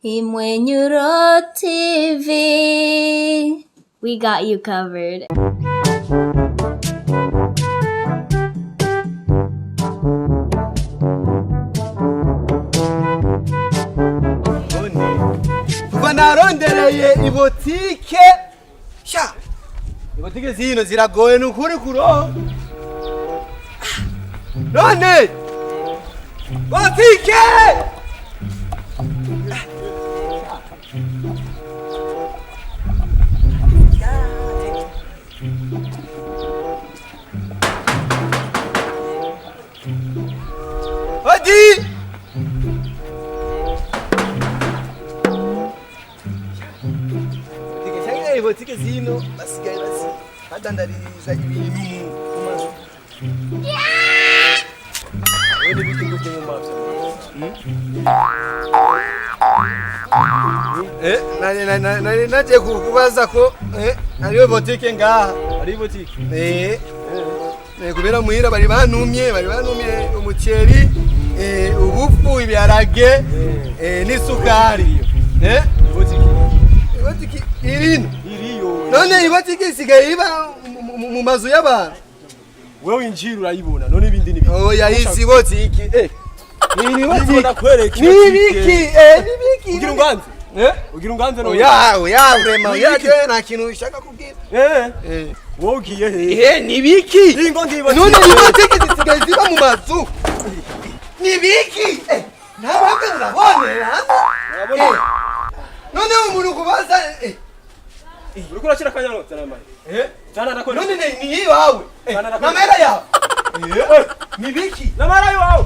Imwenyuro TV. We got you covered. Kuva narondereye ibotike sha, ibotike zino ziragoye nukuri kuro none botike. Hadi! Botike cyangwa ibotike zino basigaye basi badandariza ibintu mu mazu. Wewe ni bitu mu mafya. Nari nagiye kubaza ko hariyo botike ngaha. Ari botike. Kubera muhira bari bantumye umuceri, ubufu, ibiharage, n'isukari. Botike. Ibotike irino. Iriyo. None ibotike isigaye iba mu mazu y'abantu. Wewe winjira urayibona, none ibindi ni biki? Oya, isi botike. Ni Niko botike. ndakwereka. Ni ibiki? Ni ibiki? Ugira unganze? Eh? Ugira unganze none? Oya, oya, vraiment, Ni oya, ibiki? je nta kintu ushaka kubwira. Wowe ugiye he? Ni ibiki? Ingo ngiye. None ibotike zisigaye ziba mu mazu. Ni ibiki? Ntabwo urabonera hano. Urabona? None umuntu kubaza Uriko urashira akanyano zana amahe. Zana ndakwereka. None ni iwawe. Zana ndakwereka. Namera yawe. Ni ibiki? Namara iwawe.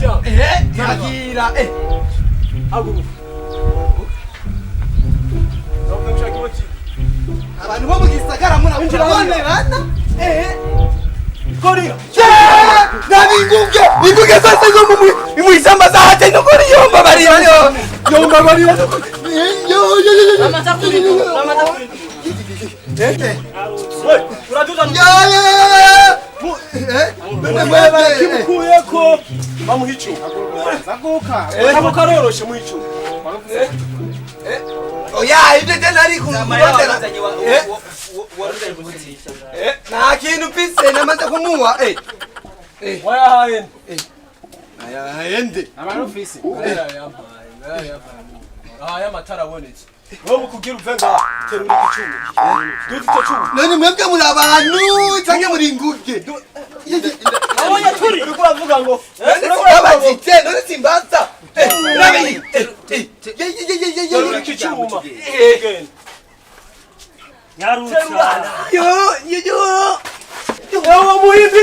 Tiens, Yagira. Haguruka. Ndavuga gushaka ibotike. Abantu bo mu gisagara Injira hariya. murabonera. Korira. Nabinguge inguge zose zo mu ishyamba zahaje nukuri yomba barira yo yomba barira yo yo yo yo. We, uraduza. Yo yo yo. None mwebwe Kimukuyeko bamuha icuma. Akabo karoroshe muha icuma. Oya, ibyo je nari kurondera nta kintu mfise, namaze kumuha. Wayahaye nde? Ayende. Yampaye. Aha y'amatara abonetse. Wowe kugira uve ngaha terura iki cuma. Duze icyo cuma. None mwebwe muri abantu canke muri inguge? Abonye turi. Uriko uravuga ngo Babajije none simbaza. Rabi. Terura iki cuma. Genda. Nyarutsa. Yo yo yo. Ewe muhimbi.